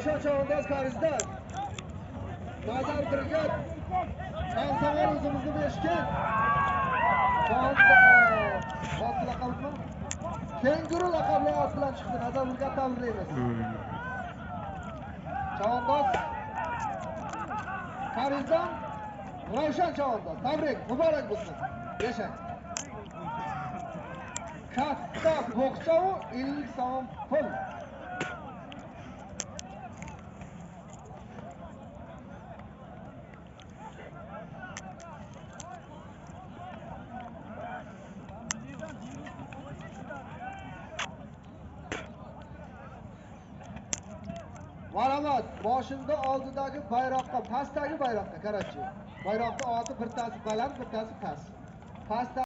Ravshan chavandoz Korizdan. Nazar Birgat Chansavor o'zimizni Beshkent. Kenguru laqabli ot bilan chiqdi. Nazar Birgat tabriklaymiz. Chavandoz Korizdan Ravshan chavandoz. Tabrik, muborak bo'lsin. Yashang. Katta bo'xcha u 50 so'm pul. Marhamat, boshimda oldidagi bayroqqa, pastdagi bayroqqa, qarachi. Bayroqning oti birtasi baland, birtasi past. Pastda